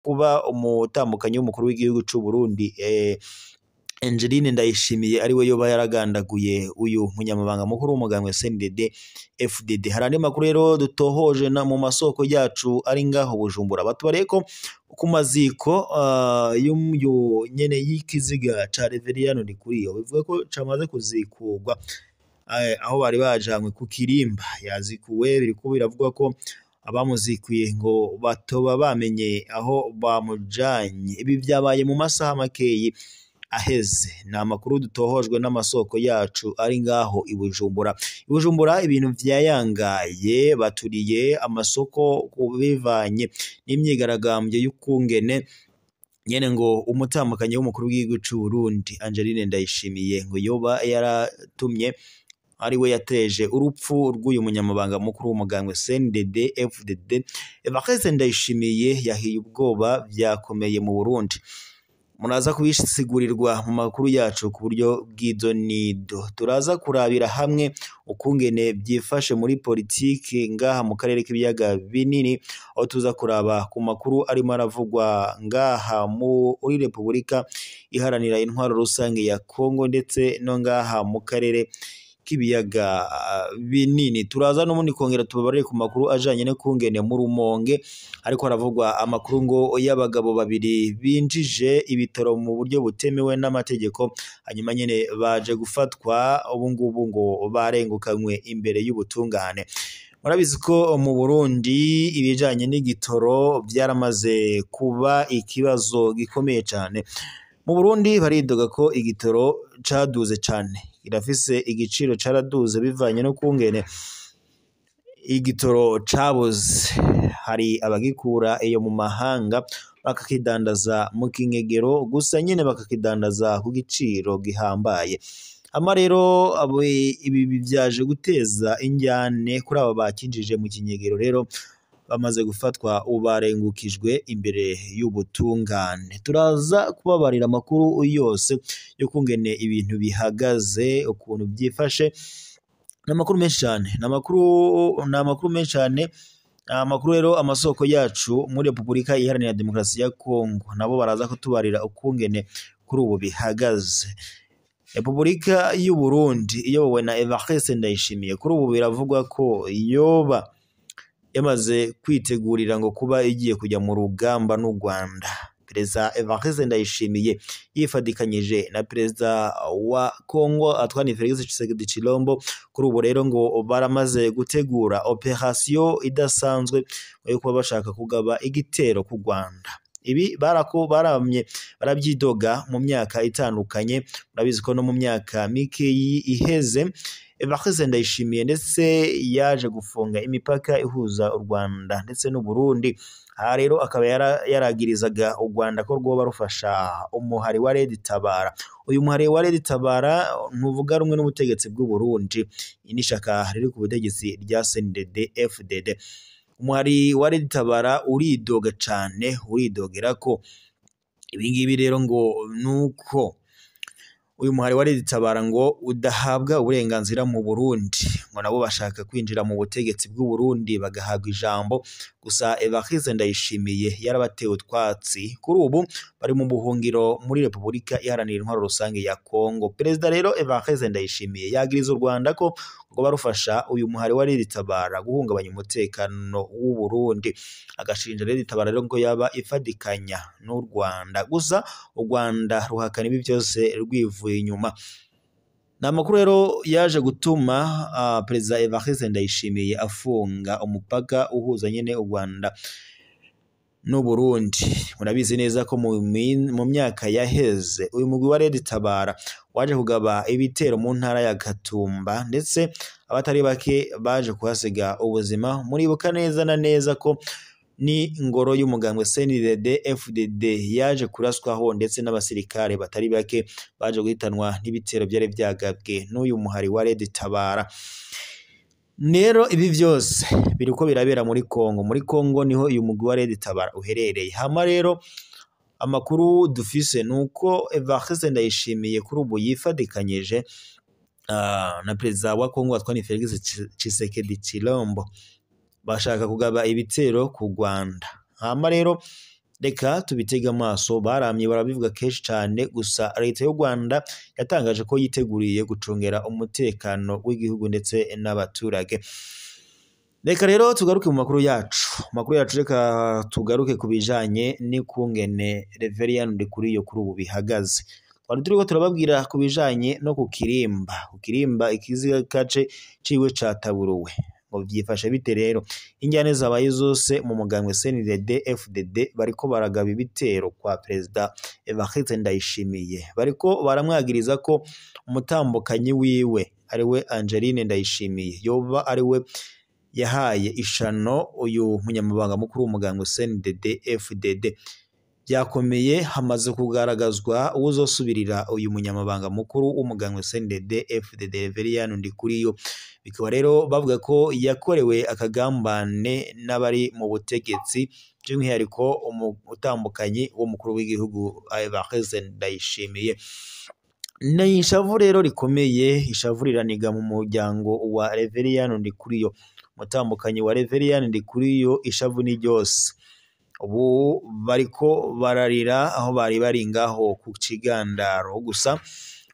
Kuba umutambukanyi w'umukuru w'igihugu c'u Burundi Angeline Ndayishimiye ari we yoba yaragandaguye uyu munyamabanga mukuru w'umugambwe CNDD FDD. Hari andi makuru rero dutohoje na mu masoko yacu ari ngaho Bujumbura, batubariye ko ku maziko y'uyu nyene y'ikiziga ca Reveriyano Ndikuriyo, bivuga ko camaze kuzikurwa aho bari bajanywe ku kirimba, yazikuwe. Biriko biravugwa ko abamuzikuye ngo batoba bamenye aho bamujanye. Ibi vyabaye mu masaha makeyi aheze. Ni amakuru dutohojwe n'amasoko yacu ari ngaho i Bujumbura. I Bujumbura ibintu vyayangaye, baturiye amasoko kubivanye n'imyigaragambyo y'ukungene nyene ngo umutambukanyi w'umukuru w'igihugu c'u Burundi Angeline Ndayishimiye ngo yoba yaratumye ari we yateje urupfu rw'uyu munyamabanga mukuru w'umugambwe CNDD FDD Evariste Ndayishimiye. Yahiye ubwoba, vyakomeye mu Burundi. Muraza kubisigurirwa mu makuru yacu ku buryo bw'izo nido. Turaza kurabira hamwe ukungene byifashe muri politiki ngaha mu karere k'ibiyaga binini, aho tuza kuraba ku makuru arimo aravugwa ngaha muri Repubulika Iharanira Intwaro Rusange ya Kongo ndetse no ngaha mu karere k'ibiyaga binini. Turaza n'ubundi kongera tubabarire ku makuru ajanye no kungene mu Rumonge ariko haravugwa amakuru ngo y'abagabo babiri binjije ibitaro mu buryo butemewe n'amategeko, hanyuma nyene baje gufatwa, ubu ngubu ngo barengukanywe imbere y'ubutungane. Murabizi ko mu Burundi ibijanye n'igitoro byaramaze kuba ikibazo gikomeye cane. Mu Burundi baridoga ko igitoro caduze cane, irafise igiciro caraduze bivanye no kungene igitoro cabuze. Hari abagikura iyo mu mahanga bakakidandaza mu kinyegero, gusa nyene bakakidandaza ku giciro gihambaye. Ama rero ibi bivyaje guteza injyane kuri aba bakinjije mu kinyegero, rero bamaze gufatwa ubu barengukijwe imbere y'ubutungane. Turaza kubabarira amakuru yose yo kungene ibintu bihagaze, ukuntu byifashe. Ni amakuru menshi cyane, ni amakuru menshi cyane. Amakuru rero amasoko yacu muri Repubulika Iharanira Demokarasi ya Kongo nabo baraza kutubarira ukungene kuri ubu bihagaze. Repubulika y'u Burundi iyobowe na Evariste Ndayishimiye kuri ubu biravugwa ko yoba yamaze kwitegurira ngo kuba igiye kujya mu rugamba n'u Rwanda. Perezida Evariste Ndayishimiye yifadikanyije na Perezida wa Kongo Antoine Felix Tshisekedi Tshilombo, kuri ubu rero ngo baramaze gutegura operation idasanzwe yo kuba bashaka kugaba igitero ku Rwanda. Ibi barako baramye barabyidoga mu myaka itandukanye. Murabizi ko no mu myaka mikeyi iheze Evariste Ndayishimiye ndetse yaje gufunga imipaka ihuza u Rwanda ndetse n'u Burundi. Aha rero akaba yaragirizaga u Rwanda ko rwoba rufasha umuhari wa Red Tabara. Uyu muhari wa Red Tabara ntuvuga rumwe n'ubutegetsi bw'u Burundi, n'ishaka riri ku butegetsi rya CNDD FDD. Umuhari wa Red Tabara uridoga cane, uridogera ko ibingibi rero ngo nuko uyu muhari wa Red Tabara ngo udahabwa uburenganzira mu Burundi, ngo nabo bashaka kwinjira mu butegetsi bw'u Burundi bagahabwa ijambo. Gusa Evariste Ndayishimiye yarabatewe utwatsi, kuri ubu bari mu buhungiro muri Repubulika Iharanira Intwaro Rusange ya Kongo. Perezida rero Evariste Ndayishimiye yagiriza u Rwanda ko ngo barufasha uyu muhari wa Red Tabara guhungabanya umutekano w'u Burundi, agashinja Red Tabara rero ngo yaba ifadikanya n'u Rwanda. Gusa u Rwanda ruhakana ibi byose rwivuye inyuma. Ni amakuru rero yaje gutuma Perezida Evariste Ndayishimiye afunga umupaka uhuza nyene u Rwanda n'u Burundi. Murabizi neza ko mu myaka yaheze uyu mugwi wa Red Tabara waje kugaba ibitero mu ntara ya Gatumba, ndetse abatari bake baje kuhasiga ubuzima. Muribuka neza na neza ko ni ingoro y'umugambwe CNDD FDD yaje kuraswaho, ndetse n'abasirikare batari bake baje guhitanwa n'ibitero byari byagabwe n'uyu muhari wa Red Tabara. Rero ibi byose biriko birabera muri Kongo. Muri Kongo niho uyu mugwi wa Red Tabara uherereye. Hama rero amakuru dufise nuko Evariste Ndayishimiye kuri ubu yifadikanyije na perezida wa Kongo Antoine Felix Tshisekedi Tshilombo bashaka kugaba ibitero ku Rwanda. Hama rero reka tubitege amaso, baramye barabivuga kenshi cane. Gusa leta y'u Rwanda yatangaje ko yiteguriye gucungera umutekano w'igihugu ndetse n'abaturage. Reka rero tugaruke mu makuru yacu. Makuru yacu, reka tugaruke ku bijanye n'ikungene Reverien Ndikuriyo kuri ubu bihagaze. Twari turiko turababwira ku bijanye no ku Kirimba. Ku Kirimba ikiziga kace ciwe cataburuwe. Ngo vyifashe bite rero? Injyane zabaye zose mu mugambwe CNDD FDD, bariko baragaba ibitero kwa Perezida Evariste Ndayishimiye. Bariko baramwagiriza ko umutambukanyi wiwe ariwe Angeline Ndayishimiye yoba ariwe yahaye ishano uyu munyamabanga mukuru w'umugambwe CNDD FDD. Byakomeye, hamaze kugaragazwa uwuzosubirira uyu munyamabanga mukuru w'umugambwe CNDD FDD Reverien Ndikuriyo. Bikaba rero bavuga ko yakorewe akagambane n'abari mu butegetsi, by'umwihariko umutambukanyi w'umukuru w'igihugu Evariste Ndayishimiye. Ni ishavu rero rikomeye, ishavu riraniga mu muryango wa Reverien Ndikuriyo. Umutambukanyi wa Reverien Ndikuriyo, ishavu ni ryose. Ubu bariko bararira aho bari bari ngaho ku Kigandaro. Gusa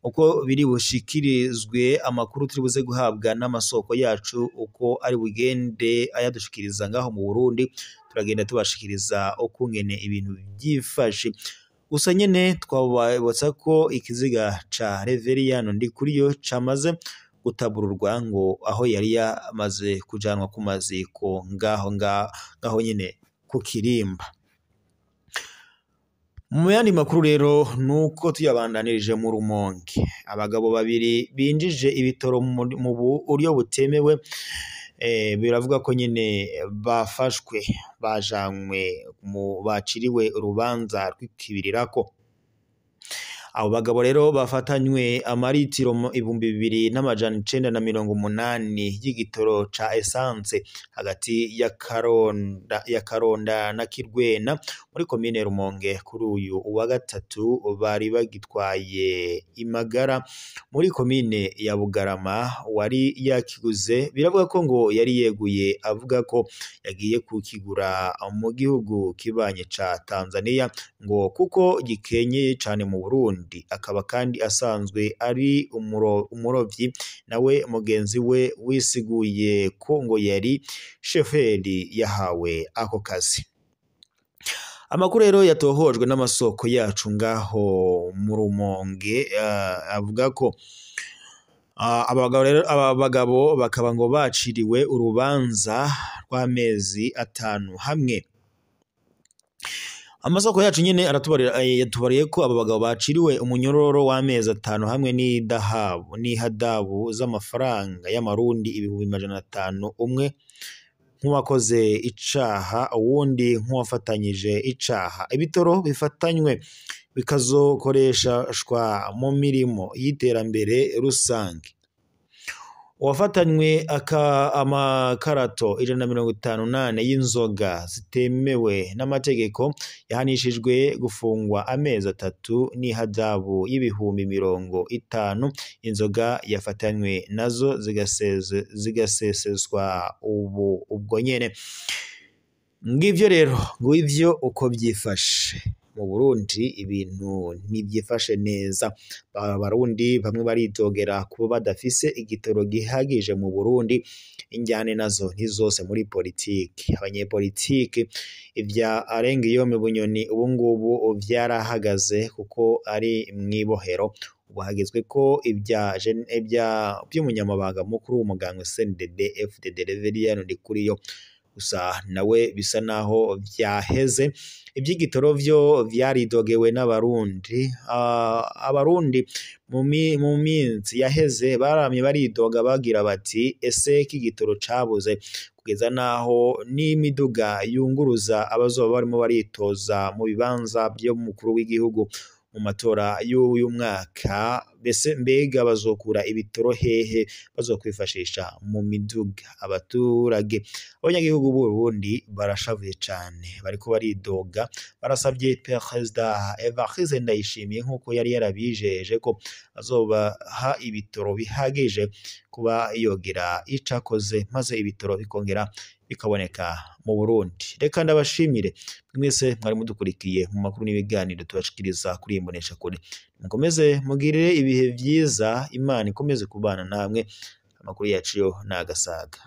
uko biri bushikirizwe amakuru turi buze guhabwa n'amasoko yacu, uko ari bugende ayadushikiriza ngaho mu Burundi, turagenda tubashikiriza ukungene ibintu byifashe. Gusa nyene twabibutsa ko ikiziga ca Reverien Ndikuriyo camaze gutabururwa, ngo aho yari yamaze kujanwa ku maziko ngaho ngaho nyene ku Kirimba. Mu yandi makuru rero nuko tuyabandanirije mu Rumonge, abagabo babiri binjije ibitoro mu buryo butemewe, biravuga ko nyene bafashwe, bajanywe mu baciriwe urubanza rw'ikibirirako. Abo bagabo rero bafatanywe amaritiro 2980 y'igitoro ca essence hagati ya Karonda na Kirwena muri komine Rumonge kuri uyu wa gatatu. Bari bagitwaye imagara muri komine ya Bugarama. Wari yakiguze biravuga ko ngo yari yeguye avuga ko yagiye kukigura mu gihugu kibanye ca Tanzania, ngo kuko gikenyeye cane mu Burundi. Akaba kandi asanzwe ari umurovyi. Nawe mugenzi we wisiguye ko ngo yari shoferi yahawe ako kazi. Amakuru rero yatohojwe n'amasoko yacu ngaho mu Rumonge avuga ko aba bagabo bakaba ngo baciriwe urubanza rw'amezi 5 hamwe. Amasoko yacu nyene yatubariye ko aba bagabo baciriwe umunyororo w'amezi 5 hamwe n'idahabu n'ihadabu z'amafaranga y'amarundi 500,000, umwe nk'uwakoze icaha, uwundi nk'uwafatanyije icaha. Ibitoro bifatanywe bikazokoreshwa mu mirimo y'iterambere rusange. Uwafatanywe amakarato 154 y'inzoga zitemewe n'amategeko yahanishijwe gufungwa amezi 3 n'ihadabu y'50,000. Inzoga yafatanywe nazo zigaseseswa ubu ubwo nyene. Ngivyo rero, ngivyo uko byifashe mu Burundi. Ibintu ntibyifashe neza. Abarundi bamwe baridogera kuba badafise igitoro gihagije mu Burundi. Injyane nazo ntizose muri politiki. Abanyepolitiki ivya Arengiyome Bunyoni ubu ngubu vyarahagaze kuko ari mwibohero. Ubu hagezwe ko ibya by'umunyamabanga mukuru w'umugambwe CNDD FDD Reverien Ndikuriyo, gusa nawe bisa naho vyaheze. Ivy'igitoro vyo vyaridogewe n'abarundi. Abarundi mu minsi yaheze baramye baridoga bagira bati ese k'igitoro cabuze, kugeza naho n'imiduga yunguruza abazoba barimo baritoza mu bibanza vy'umukuru w'igihugu mu matora y'uyu mwaka. Mbese mbega bazokura ibitoro hehe bazokwifashisha mu miduga? Abaturage, abanyagihugu b'u Burundi barashavuye cane, bariko baridoga, barasabye Perezida Evariste Ndayishimiye nk'uko yari yarabijeje ko azobaha ibitoro bihagije kuba yogira icakoze maze ibitoro bikongera bikaboneka mu Burundi. Reka ndabashimire mwese mwari mudukurikiye mu makuru n'ibiganiro tubashikiriza kuri iyi mboneshakure. Mukomeze mugirire ibihe vyiza, Imana ikomeze kubana namwe. Amakuru yacu yo ni agasaga.